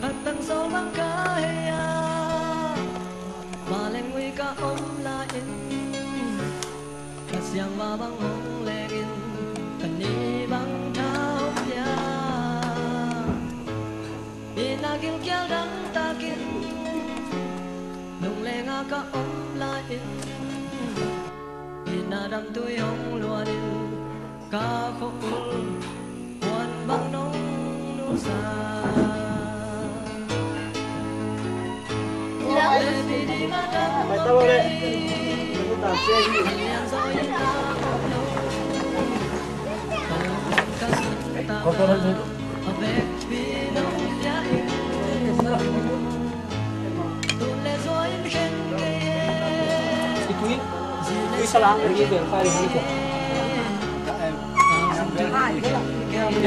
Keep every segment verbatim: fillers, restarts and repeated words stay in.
Khat tang sawm bang ka hei a, vanleng ui ka om lai-in, Kha Siangtho bang hong lengin, ka ni bang tha hong pia. Itna gilkial dang takin, lunglenga ka om lai-in, itna damtui hong luanin, ka khua-ul puan bang nong nusa.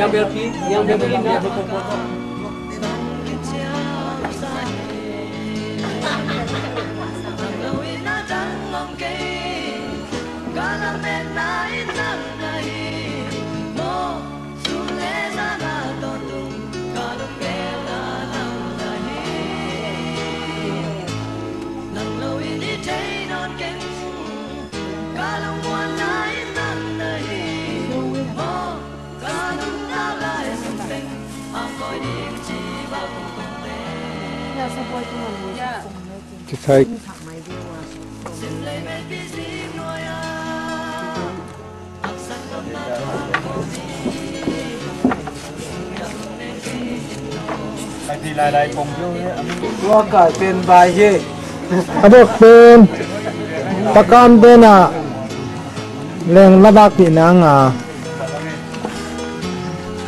Yang belpi, yang belpi, yang belpi. Kisai. Tua kai pen bai hi. A bek pen takam dena leng la dak pi nang a.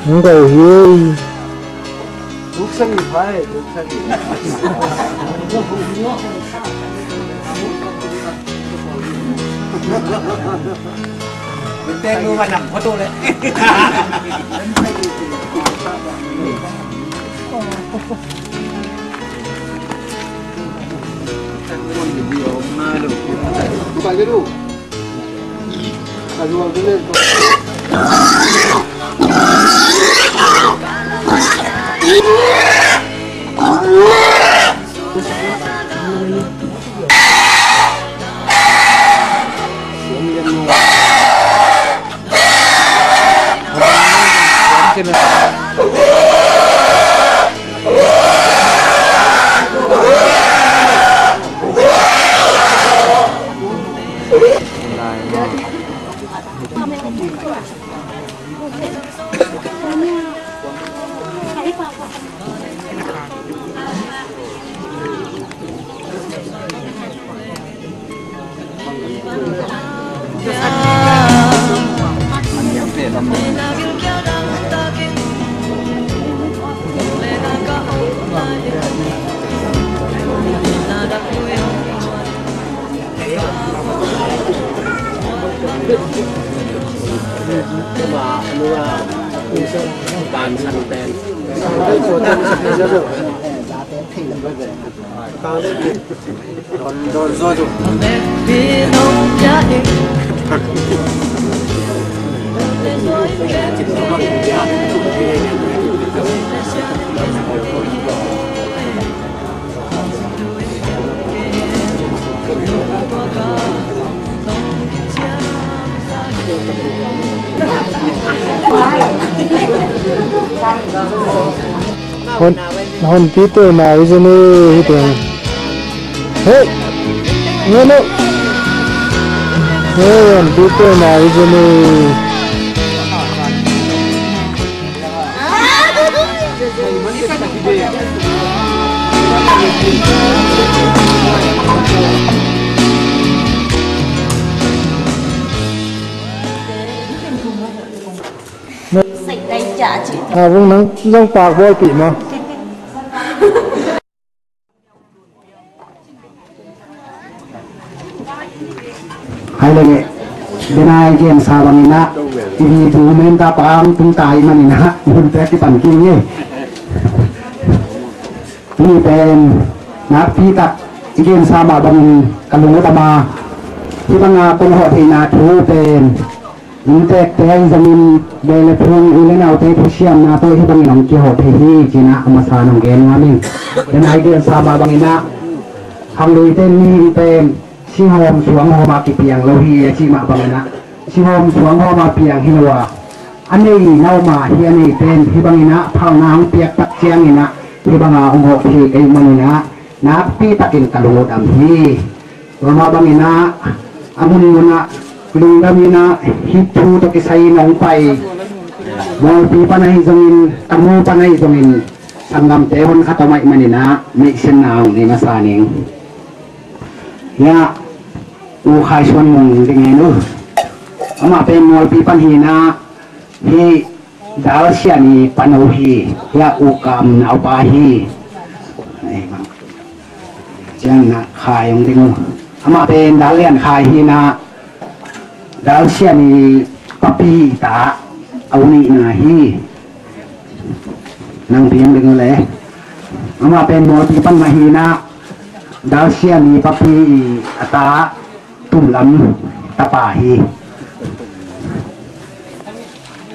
Hong go hi. Tuk sang i pai, tuk sang i. Teng lu ma nam photo le. Pai le lu. Hon, hon pite mai zene hi teng. Hey, ngeno. Hey, hon pite mai zene. A vung nang zong pak bawlpih maw? Hai lenge, denai gensa bangin ah, i vi bu men ta pang tung tai manin ah, mun te kipan king e. Tuni pen nakpi tak i gensa mah bangin ka lung a tam a, hih banga kong hawh theihna thu pen inntekte ahi zongin, vei le phung, u le naute thusiamna tawh hih bangin hong kihawh thei hi, ci-in ah a masa in hong gen nuam ing. Denai gensa mah bangin ah, khangluite in mihing pen sihawm suanghawm a kipiang lo hi, a cih mah bangin ah, sihawm suanghawm a piang hi lo a, a neihna om a, hih a neite in hih bangin ah phalna hong piak tak ciangin ah, hih banga hong hawh thei ka hih manin ah, nakpi takin ka lung uh dam hi. Tua mah bangin ah, a munmun ah lungdam in ah, hih thu tawh kisai in hong pai, Mualpi pan ahi zongin, Tamu pan ahi zongin, sanggamte hon khat om ahih manin ah, neihsiatna hong nei masa ning. Hia, U Khai Suan Mung ding hen uh. Amah pen Mualpi pan hi-in ah, hih Dal Sian i pano hi, hia, U Kam naupa hi. Ciang na Khai hong ding uh. Amah pen Dal Lian Khai hi-in ah, Dal Sian i papi ta a u nihna hi. Nang piang ding uh le. Amah pen Mualpi pan mah hi-in ah, Dal Sian i papi i a ta Tum Lam tapa hi.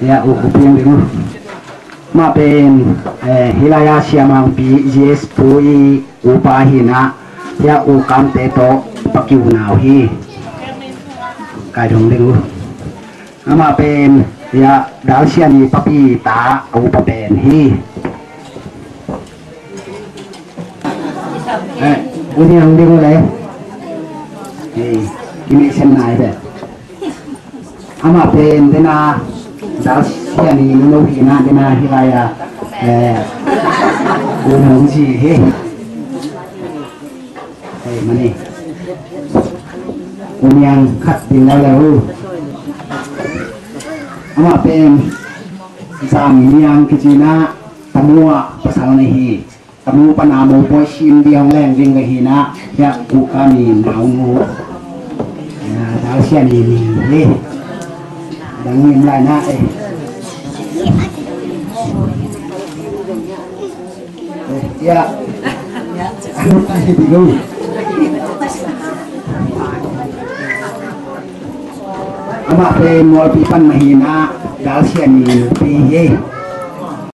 Hia, U Khup piang ding uh. Amah pen, eh, hih lai-a Sia Mangpi G S pu i upa hi-in ah, hia, U Kamte tawh pakiu nau hi. Kai dong ding uh. Amah pen, hia, Dal Sian i papi ta a upa pen hi. U Niang ding uh le. Hei, kimeihsiatna hi ve. Amah pen dena, Dal Sian i nuno hi na, dena hih lai-a, eh, U Mung zi hi. Hei, mani. U Niang khat ding lai lai uh. Amah pen Zam Niang kici na, Tamu ah pasal na hi. Tamu pana mopawi sim ding hong leng ding ka hi na, hiah kuka mi naunu. Ya, Dal Sian i mi hi. Dang ngim lai na, eh. Eh, ya. Anu ta hi ding uh. Amah pen Mualpi pan mah hi na, Dal Sian i nupi hi.